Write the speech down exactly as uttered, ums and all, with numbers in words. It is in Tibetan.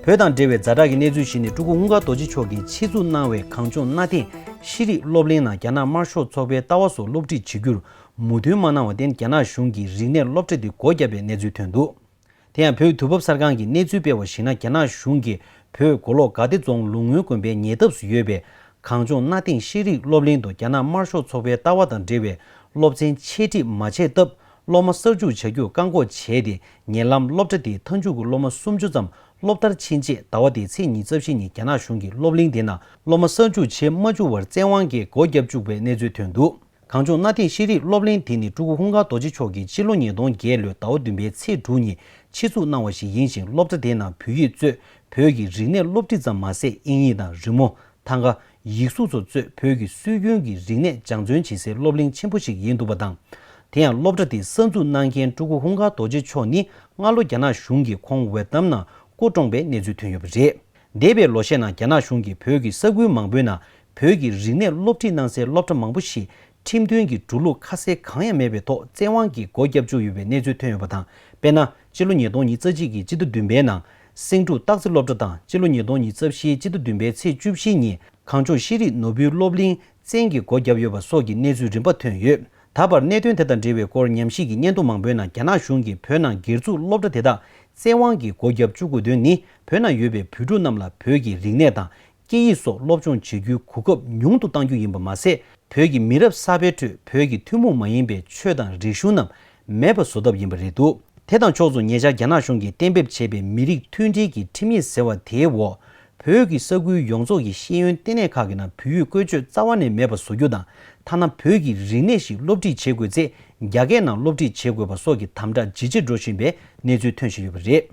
བོད་དང་འབྲེལ་བའི་ཛ་དྲག་གི་གནས་ཚུལ་ཞིག་ནི། སྤྲུལ་སྐུ་ཧུང་ཀར་རྡོ་རྗེ་མཆོག་གིས་ཆེད་འཛུགས་གནང་བའི་གངས་ལྗོངས་གནའ་དེང་ཤེས་རིག་སློབ་གླིང་ནང་རྒྱ་ནག་དམར་ཤོག་ཚོགས་པའི་ལྟ་བ་སོགས་སློབ་ཁྲིད་བྱེད་རྒྱུར་མོས་མཐུན་མ་གནང་བར་བརྟེན། རྒྱ་ནག་གཞུང་གིས་རིག་གནས་སློབ་གྲྭ་དེ་སྒོ་བརྒྱབ་པའི་གནས་ཚུལ་ཐོན་འདུག་དེ་ཡང་བོད་དུས་བབ་གསར་ཁང་གིས་གནས་ཚུལ་སྤེལ་བར་གཞིགས་ན། རྒྱ་ནག་གཞུང་གིས་བོད་མགོ་ལོག་དགའ་བདེ་རྫོང་ལུང་སྔོན་དགོན་པའི་ཉེ་འདབས་སུ་ཡོད་པའི་གངས་ལྗོངས་གནའ་དེང་ཤེས་རིག་སློབ་གླིང་དུ་རྒྱ་ནག་དམར་ཤོག་ཚོགས་པའི་ལྟ་བ་དང་འབྲེལ་བའི་སློབ་ཚན་འཆད་ཁྲིད་མ་བྱས་སྟབས། སློབ་མ་གསར་འཇུག་བྱ་རྒྱུར་བཀག་འགོག་བྱས་ཏེ། ཉེ་ལམ་སློབ་གྲྭ་དེའི་མཐའ་མཇུག་གི་སློབ་མ་སུམ་ཅུ་ཙམ་སློབ་མཐར་ཕྱིན་རྗེས། ཟླ་བ་འདིའི་ཚེས་ཉི་ཤུ་རྩ་བཞི་ཉིན་རྒྱ་ནག་གཞུང་གིས་སློབ་གླིང་དེ་ནང་སློབ་མ་གསར་འཇུག་བྱེད་མ་བཅུག་པར་བཙན་དབང་གིས་སྒོ་བརྒྱབ་བཅུག་པའི་གནས་ཚུལ་ཐོན་འདུག་གངས་ལྗོངས་གནའ་དེང་ཤེས་རིག་སློབ་གླིང་དེ་ནི་སྤྲུལ་སྐུ་ཧུང་ཀར་རྡོ་རྗེ་མཆོག་གིས་སྤྱི་ལོ་ཉིས་སྟོང་བརྒྱད་ལོའི་ཟླ་བ་བདུན་པའི་ཚེས་དྲུག་ཉིན་ཆེད་འཛུགས་གནང་བ་ཞིག་ཡིན་ཞིང་། སློབ་གྲྭ་དེའི་ནང་བོད་ཡིག་གཙོས་བོད་ཀྱི་རིག་གནས་སློབ་ཁྲིད་ཙམ་མ་ཟད། དབྱིན་ཡིག་དང་རི་མོ། ཐང་ག། ཡིག་གཟུགས་སོགས་གཙོས་བོད་ཀྱི་སྲོལ་རྒྱུན་གྱི་རིག་གནས་སྦྱང་བརྩོན་བྱེད་སའི་སློབ་གླིང་ཆེན་པོ་ཞིག་ཡིན་འདུག་པ་དང་། དེ་ཡང་སློབ་གྲྭ་དེ་གསར་འཛུགས་གནང་མཁན་སྤྲུལ་སྐུ་ཧུང་ཀར་རྡོ་རྗེ་མཆོག་ནི། སྔ་ལོ་རྒྱ་ནག་གཞུང་གིས་ཁོང་ཝེ་ཏམ་ནང་སྐུ་བཀྲོངས་པའི་གནས་ཚུལ་ཐོན་ཡོད་པ་རེད། འདས་པའི་ལོ་ཤས་ནང་རྒྱ་ནག་གཞུང་གིས་བོད་ཀྱི་ས་ཁུལ་མང་པོའི་ནང་བོད་ཀྱི་རིག་གནས་སློབ་ཁྲིད་གནང་སའི་སློབ་གྲྭ་མང་པོ་ཞིག་ཁྲིམས་མཐུན་གྱི་འགྲོ་ལུགས་ཁ་གསལ་གང་ཡང་མེད་པའི་ཐོག་བཙན་དབང་གིས་སྒོ་བརྒྱབ་བཅུག་ཡོད་པའི་གནས་ཚུལ་ཐོན་ཡོད་པ་དང་། དཔེར་ན། སྤྱི་ལོ་ཉིས་སྟོང་ཉི་ཤུ་རྩ་གཅིག་གི་སྤྱི་ཟླ་བདུན་པའི་ནང་། སེང་འབྲུག་སྟག་རྩེ་སློབ་གྲྭ་དང་། སྤྱི་ལོ་ཉིས་སྟོང་ཉི་ཤུ་རྩ་བཞིའི་སྤྱི་ཟླ་བདུན་པའི་ཚེས་བཅུ་བཞི་ཉིན་གངས་ལྗོངས་ཤེས་རིག་ནོར་བུའི་སློབ་གླིང་བཙན་གྱིས་སྒོ་བརྒྱབ་ཡོད་པ་སོགས་ཀྱི་གནས་ཚུལ་རིམ་པ་ཐོན་ཡོད། ད་བར་གནད་དོན་དེ་དང་འབྲེལ་བའི་སྐོར་ཉམས་ཞིབ་ཀྱི་སྙན་ཐོ་མང་པོའི་ནང་། རྒྱ་ནག་གཞུང་གིས་བོད་ནང་སྒེར་བཙུགས་སློབ་གྲྭ་དེ་དག་བཙན་དབང་གིས་སྒོ་བརྒྱབ་བཅུག་དགོས་དོན་ནི། བོད་ནང་ཡོད་པའི་བོད་ཕྲུག་རྣམས་ལ་བོད་ཀྱི་རིག་གནས་དང་སྐད་ཡིག་སོགས་སློབ་སྦྱོང་བྱེད་རྒྱུའི་གོ་སྐབས་ཉུང་དུ་གཏང་རྒྱུ་ཡིན་པ་མ་ཟད། བོད་ཀྱི་མི་རབས་གསར་པའི་ཁྲོད་བོད་ཀྱི་ཐུན་མོང་མ་ཡིན་པའི་ཆོས་དང་རིག་གཞུང་རྣམས་མེད་པ་བཟོ་ཐབས་ཡིན་པ་རེད་འདུག་དེ་དང་ཕྱོགས་སུ། ཉེ་ཆར་རྒྱ་ནག་གཞུང་གིས་གཏན་འབེབས་བྱས་པའི་མི་རིགས་མཐུན་སྒྲིལ་གྱི་ཁྲིམས་ཡིག་ཟེར་བ་དེའི་འོག་བོད་ཀྱི་ས་ཁུལ་ཡོངས་རྫོགས་ཀྱི་ཤེས་ཡོན་ལྟེ་གནས་ཁག་གི་ནང་བོད་ཡིག་བཀོལ་སྤྱོད་རྩ་བ་ནས་མེད་པ་བཟོ་རྒྱུ་དང་། ཐ་ན་བོད་ཀྱི་རིག་གནས་ཤིག་སློབ་ཁྲིད་བྱེད་དགོས་ཚེ། རྒྱ་སྐད་ནང་སློབ་ཁྲིད་བྱེད་དགོས་པ་སོགས་ཀྱི་དམ་དྲག་ཇེ་ཆེར་འགྲོ་བཞིན་པའི་གནས་ཚུལ་ཐོན་བཞིན་ཡོད་པ་རེད།